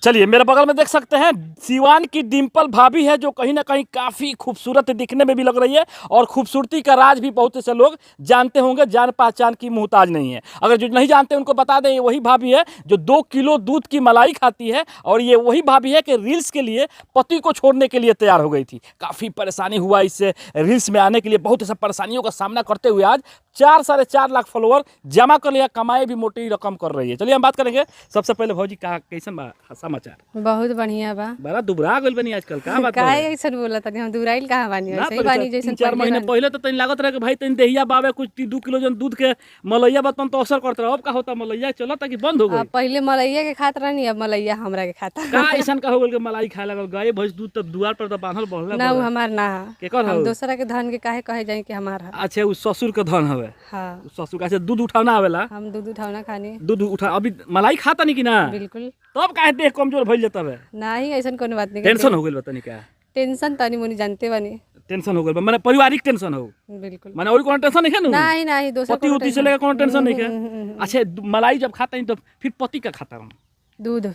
चलिए, मेरे बगल में देख सकते हैं सिवान की डिम्पल भाभी है, जो कहीं ना कहीं काफ़ी खूबसूरत दिखने में भी लग रही है और खूबसूरती का राज भी बहुत से लोग जानते होंगे, जान पहचान की मोहताज नहीं है। अगर जो नहीं जानते उनको बता दें, ये वही भाभी है जो 2 किलो दूध की मलाई खाती है और ये वही भाभी है कि रील्स के लिए पति को छोड़ने के लिए तैयार हो गई थी। काफ़ी परेशानी हुआ इससे रील्स में आने के लिए। बहुत ऐसा परेशानियों का सामना करते हुए आज 4-4.5 लाख फॉलोअर जमा कर लिया, कमाई भी मोटी रकम कर रही है। चलिए, हम बात करेंगे। सबसे पहले भौजी, का कैसन बा समाचार? बहुत बढ़िया बा। बड़ा दुबरा गइल बनी आजकल, का बात बा? काहे ऐसन बोला तनी? हम दुबराइल कहाँ बानी? ना ऐसे ही तनी बानी तीन जैसन चार पहिले महीने बानी। पहले तो तनी लागत रहे कि भाई तनी देहिया बावे, कुछ 2 किलो जन दूध के मलैया बा तन तो असर करत रहे। अब का होता? मलैया चलता कि बंद हो गई? अब पहिले मलैया के खात रहनी, अब मलैया हमरा के खाता। का ऐसन का हो गइल कि मलाई खाए लगल? गाय भैंस दूध तब दुआर पर तो बांधल बढ़ला। ना, उ हमार ना है। केकर हम हौ? दोसरा के धन के काहे कहे जाई कि हमार है? अच्छा, उ ससुर के धन हवे? हाँ। उ ससुर का। अच्छा, दूध उठावना आवेला? हम दूध उठावना खानी। दूध उठा, अभी मलाई खाता नहीं कि ना? बिल्कुल। तब काहे देह कमजोर भइल जाता है? नाही, ऐसन कोनो बात नहीं। टेंशन हो गइल बा तनी का? टेंशन तनी मुनी जानते बानी। टेंशन हो गइल बा, माने पारिवारिक टेंशन हो? बिल्कुल। माने और कोनो टेंशन नहीं है नु? नहीं नहीं, दोसर पति कोनो उति से टेंशन- लेकर कोनो टेंशन नहीं है? हम्म। अच्छा, मलाई जब खाता नहीं तो फिर पति का खाता हूँ? दूध।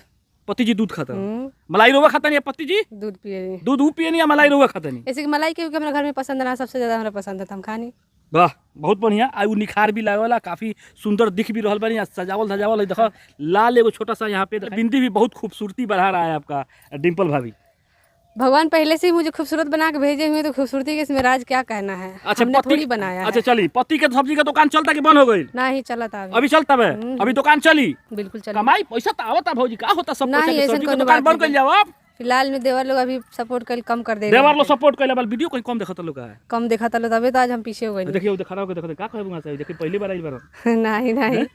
पति जी दूध खाता हूँ? हम्म। मलाई रोवा खाता नहीं है पति जी? दूध पिए। दूध ऊ पिए नहीं या मलाई रोवा खाता नहीं? ऐसे कि मलाई के हमरा घर में पसंद ना, सबसे ज्यादा हमरा पसंद है तो हम खानी। वाह, बहुत बढ़िया। आ उ निखार भी लागेला, काफी सुंदर दिख भी रहल बानी। आ सजावल धजावल है, देखो, लाल एगो छोटा सा यहाँ पे बिंदी भी बहुत खूबसूरती बढ़ा रहा है आपका डिम्पल भाभी। भगवान पहले से ही मुझे खूबसूरत बना के भेजे हुए हैं, तो खूबसूरती के इसमें राज क्या कहना है? अच्छा, हमने पति थोड़ी बनाया अच्छा है। चली, पति के सब्जी का दुकान चलता कि बंद हो गई? ना ही चलता अभी। अभी चलता है? अभी दुकान चली? बिल्कुल चली। कमाई पैसा तो आवता भौजी, का होता सब नहीं, पैसा के ऐसन सब्जी के कोनो दुकान बात बंद कर नहीं। जाओ आप। फिलहाल में देवर लोग अभी सपोर्ट कर कम कर दे। देवर लोग सपोर्ट कैले बाल, वीडियो कहीं कम देखत लोग है। कम देखा था, तभी तो आज हम पीछे हो गए। देखिए, वो खड़ा होकर देखो, का कहबो वहां से? देखिए, पहली बार आइल बार। नहीं नहीं,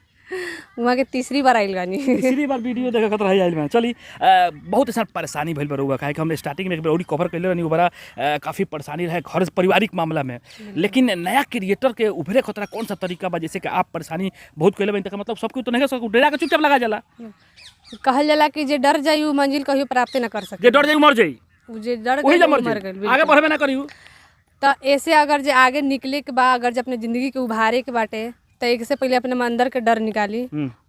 वहाँ के तीसरी बार आइल बानी। तीसरी बार वीडियो देखे खातिर आइल बा। चली, बहुत ऐसा परेशानी भइल बा रउआ, काहे कि हम स्टार्टिंग में एक बार औरी कवर कैले रहनी। बड़ा काफ़ी परेशानी रहे घर पारिवारिक मामला में, लेकिन नया क्रिएटर के उभरे खतरा कौन सा तरीका बा? जैसे कि आप परेशानी बहुत कैले बानी, तक मतलब सबके तो नहीं सब डरा के चुपचाप लगा जाला। कहल जाला कि जे डर जाई उ मंजिल कहियो प्राप्त न कर सके। जे डर जाई मर जाई। उ जे डर वही गइल जा उ मर मर जाई। गइल। आगे बढ़बे ना करियो। तो ऐसे अगर जे आगे निकले के बा, अगर जे अपने जिंदगी के उभारे के बाटे, तो एक से पहले अपने अंदर के डर निकाली।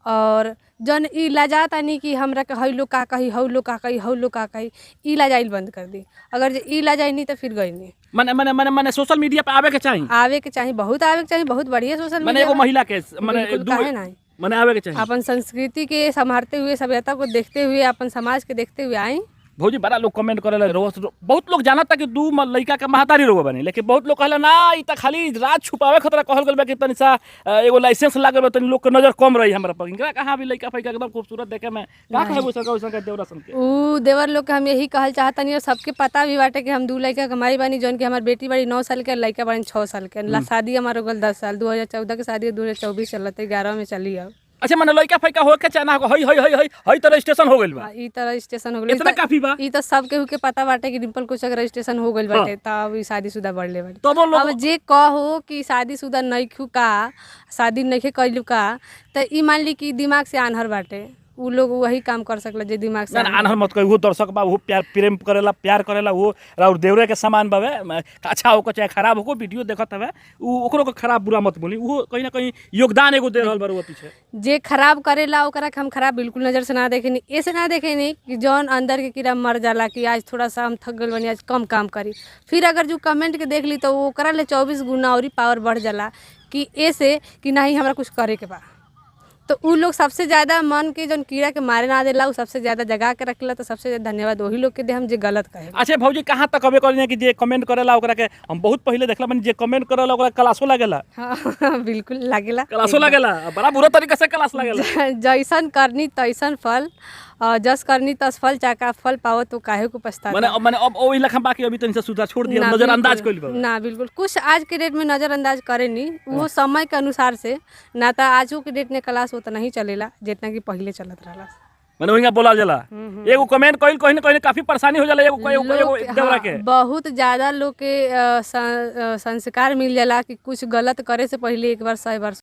और जन ई लजा तानी कि हमरा के हई लोग का कही, हऊ लोग का कही, हऊ लोग का कही, ई लजाइल बंद कर दी। अगर जे ई लजाई नहीं तो फिर गई नहीं। माने माने माने माने सोशल मीडिया पे आवे के चाही? आवे के चाही, बहुत आवे के चाही, बहुत बढ़िया सोशल माने मीडिया एगो बा। महिला के माने बिल्कुल, दू काहे नाही? माने आवे के चाही। अपन संस्कृति के संभालते हुए, सभ्यता को देखते हुए, अपन समाज के देखते हुए आई। भौजी, बड़ा लोग कमेंट करेला रोज। बहुत लोग जानता कि दू लइका के महतारी रोवा बनी, लेकिन बहुत लोग कहला ना, ई त खाली राज छुपावे खतरा कहल गेल बा कि तनी सा एगो लाइसेंस लागल बा, तनी लोग के नजर कम रही हमरा पर। इनकरा कहां भी लइका फइका एकदम खूबसूरत देखे में, का कहबो सरकार वैसन का देवरा सन के? उ देवर लोग के हम यही कहल चाहतनी और सबके पता भी बाटे कि हम दू लइका के माई बानी, जौन कि हमार बेटी बाड़ी 9 साल के और लइका बाड़ी 6 साल के। शादी हमार हो गल 10 साल, 2014 के शादी, 2024 चलत है, 11 में चली अब। अच्छा, माने लइका फइका हो के चाहे ना हो, हई हई हई हई हई त रजिस्ट्रेशन हो गइल बा। हाँ, ई त रजिस्ट्रेशन हो गइल। इतना काफी बा। ई त सब केहू के पता बाटे कि डिम्पल कुशक रजिस्ट्रेशन हो गइल बाटे, तब ई शादीशुदा बढ़ले बाटे। तबो लोग अब जे कहो कि शादीशुदा नइखू का, शादी नइखे कइलू का, त ई मान ली कि दिमाग से आन्हर बाटे। उ लोग वही काम कर सकला जे दिमाग से ना ना, आन्हर मत कही। वो दर्शक बा, वो प्यार प्रेम करेला, प्यार करेला। वो और देवरे के सामान बावे, अच्छा होको चाहे खराब होको, वीडियो देखत हवे उ, ओकरो के खराब बुरा मत बोली। वो कहीं ना कहीं योगदान एगो दे रहल बा रउआ पीछे। जे खराब करेला ओकरा के हम खराब बिल्कुल नज़र से ना देखेनी। ऐसे ना देखेनी कि जौन अंदर के कीड़ा मर जाला कि आज थोड़ा सा हम थक गइल बानी, आज कम काम करी। फिर अगर जो कमेंट के देख ली तो ओकरा ले 24 गुना और पावर बढ़ जाला कि ऐसे कि नहीं, हमरा कुछ करे के बा। तो उ लोग सबसे ज़्यादा मन के जौन कीड़ा के मारे ना देला, उ सबसे ज़्यादा जगा के रखेला। तो सबसे ज़्यादा धन्यवाद वही लोग के दे हम जे गलत कहे। अच्छा भौजी, कहाँ तक कबे कहलिए कि जे कमेंट करेला ओकरा के हम बहुत पहले देखला बानी, जे कमेंट करेला ओकरा क्लासो लागेला? हाँ, बिल्कुल लागेला। क्लासो लागेला, बड़ा बुरा तरीका से क्लास लागेला। जैसन करनी तैसन फल और जस करनी तस फल, चाका फल पावत तो काहे को पछताता। माने अब माने अब ओही लखा बाकी अभी तनी से सुधार छोड़ दिया, ना, नजरअंदाज बिल्कुल, कइल बा? ना, बिल्कुल, कुछ आज के डेट में नज़रअंदाज करे नहीं, वो समय के अनुसार से ना। तो आजो के डेट में क्लास उतना ही चलेला जितना कि पहले चलत रहला। माने वही बोला जाला, एगो कमेंट कइल कहीं ना कहीं काफी परेशानी हो जाला एगो एगो एगो लोग देवरा हाँ, के। बहुत ज़्यादा लोग के संस्कार मिल जाला कि कुछ गलत करे से पहले एक बार 100 बार